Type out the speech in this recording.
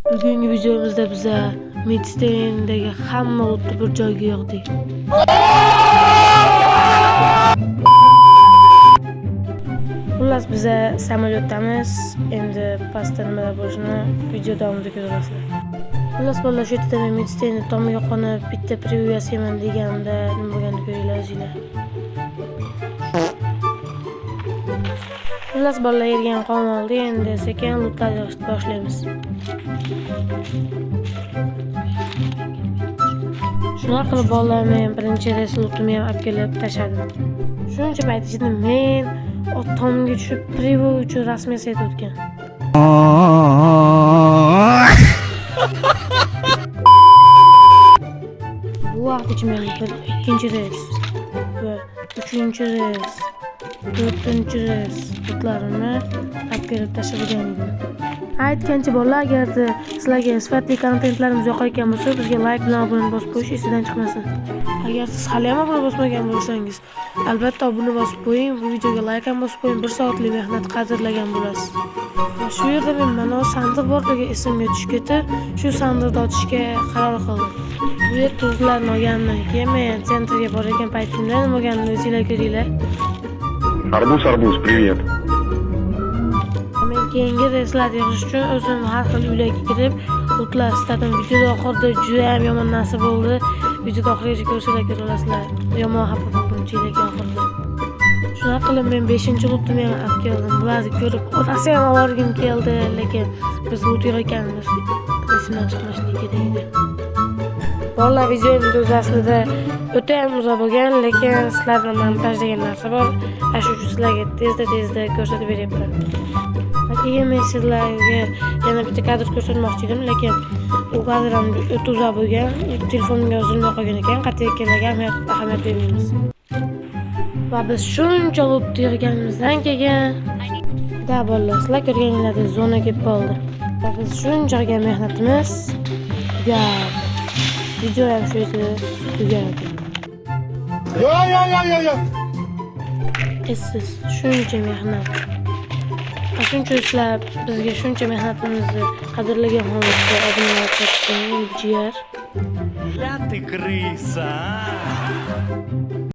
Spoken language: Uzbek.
Bugungi videomizda biza Midstendagi hamma o'tni bir joyga yig'dik. Xullas biza samolyotdamiz. Endi pastda nimalar bo'lishini video davomida ko'rasizlar. Xullas bolalar, shu yerda men Midstendni tomiga qo'nib bitta preview yasayman deganimda nima bo'lganini ko'ringlar o'zinglar. Xullas bolalar yerga ham qon oldi, endi sekin lootlar yig'ishni boshlaymiz. Shunaqa qilib bolalar men birinchi reys lootimni ham olib kelib tashladim. Shuncha payt ichida men tomga tushib preview uchun rasm yasayotgan. Bu vaqt ichida men bir ikkinchi reys va uchinchi reys, to'rtinchi reys lootlarimni olib kelib tashlagan edim. Aytgancha bolalar, agarda sizlarga sifatli kontentlarimiz yoqayotgan bo'lsa, bizga like bilan obuna bosib qo'yish esingizdan chiqmasin. Agar siz hali ham obuna bosmagan bo'lsangiz, albatta obuna bosib qo'ying, bu videoga like ham bosib qo'ying, 1 soatlik mehnat qadrlagan bo'lasiz. Va shu yerda men mana sandiq borligi esimga tushib ketib, shu sandiqni ochishga qaror qildim. Bu yer tug'larni olganimdan keyin men sentrga borayotgan paytimda nima bo'lganini o'zinglar ko'ringlar. Арбуз, арбуз, привет. Men keyingi reyslarni yig'ish uchun o'zim har xil uylarga kirib lootlar istadim. Videoda oxirida juda ham yomon narsa bo'ldi. Videoda oxirigacha ko'rsanglar ko'ra olasizlar. Yomon xafa bo'ldim lekin oxirida. Shunaqa qilib men 5-lootni ham olib keldim. Bularni ko'rib otasi ham olgim keldi, lekin biz loot yig'ayotganimiz esimdan chiqmashligi kerak edi. Bolalar, videomiz o'zi aslida o'ta ham uzoq bo'lgan, lekin sizlarda montaj degan narsa bor. Ana shu uchun sizlarga tezda-tezda ko'rsatib beryapman. Va keyin men sizlarga yana bitta kadr ko'rsatmoqchi edim, lekin u kadr ham o'ta uzoq bo'lgan, telefonimga yozilmay qolgan ekan, qayerga ahamiyat bermaymiz. Va biz shuncha loot yig'ganimizdan keyin da bolalar, sizlar ko'rganinglardek zona kelib qoldi. Va biz shuncha qilgan mehnatimiz tugadi. Video ham shu yerda tugadi. Yo yo yo yo yo. Essiz shuncha mehnat. Va shuncha sizlar bizga shuncha mehnatimizni qadrlagan holatda obuna bosgan jigar. Ля ты крыса, а!